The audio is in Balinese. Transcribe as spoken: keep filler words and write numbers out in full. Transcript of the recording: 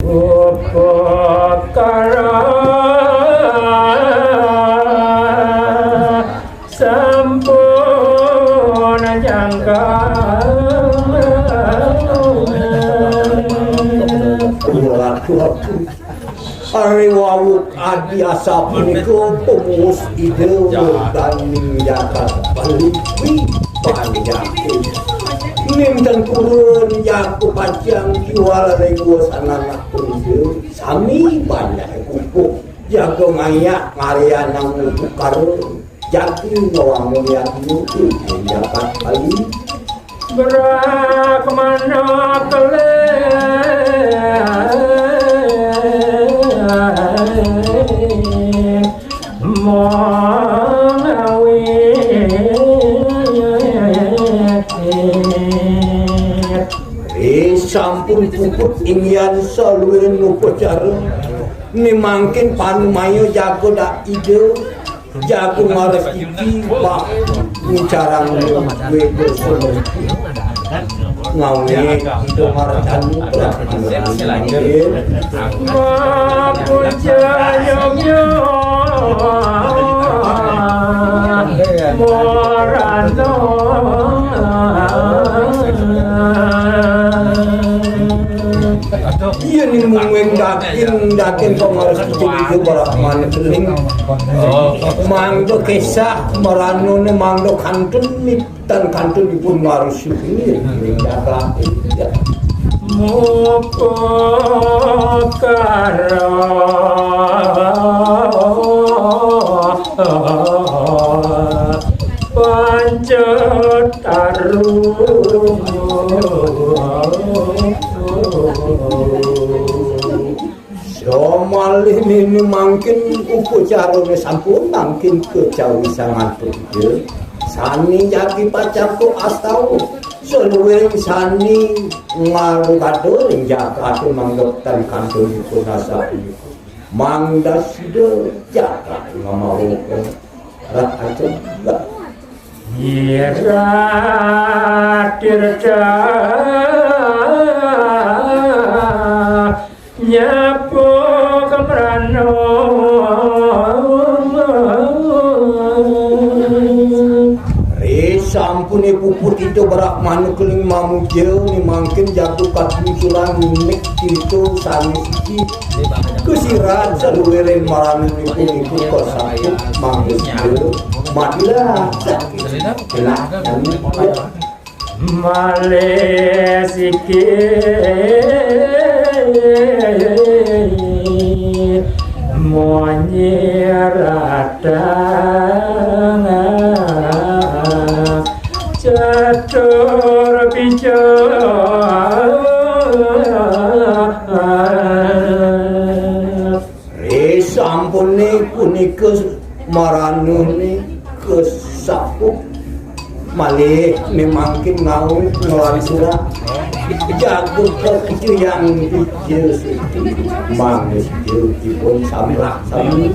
Upakara sampun jangkang. Waduh, waduh. Ari wawuk adi asa punika pemuus Ida Werdani jagat Bali panjake. Ninten purun jaku pacang jual lenggo sanana punika. Sami banyak kukuh jaga ngayak ngarianang upakara jati ngawangun yati ing jagat Bali. Brahmana kelih mangawit. Eh, sampun puput inggihan saluiring upacara. Ni mangkin panumaya jaga dak ida, jaga marastiti bak ncarang weda semesti. Ngawit ida martani. Mapuja yogya morana. Yén mung wing daging, daging kok harus dicuri barak maneh keling. Mangda kesah maranune mangda kantun, tan kantun dipun marusuhi ning daging. Mupakara panca tarung. Samalih nini mangkin upacarane sampun, mangkin kacawisan antuk ida. Sani jagi pacangkuk astawa. Saluwiring sani ngarugada ring jagate manggeptan kantunipun asapunika. Mangda sida jagat ngamawaken rahaja. Ira tirta nyapu kemrana. Ri sampune puput ida Brahmana keling mamuja, ni mangkin jago katujuran nik itu sami siji. Kusirat saluwiring maranipun iku kosatu mangusya. Madilah. Jelas kami. Malih siki munyi ratang catur pica. Ri sampune punika maranune kasapuh malih mimangkin ngawit nglansurang jago kejayang Wijayasiti. Mangda dipun samrah sami.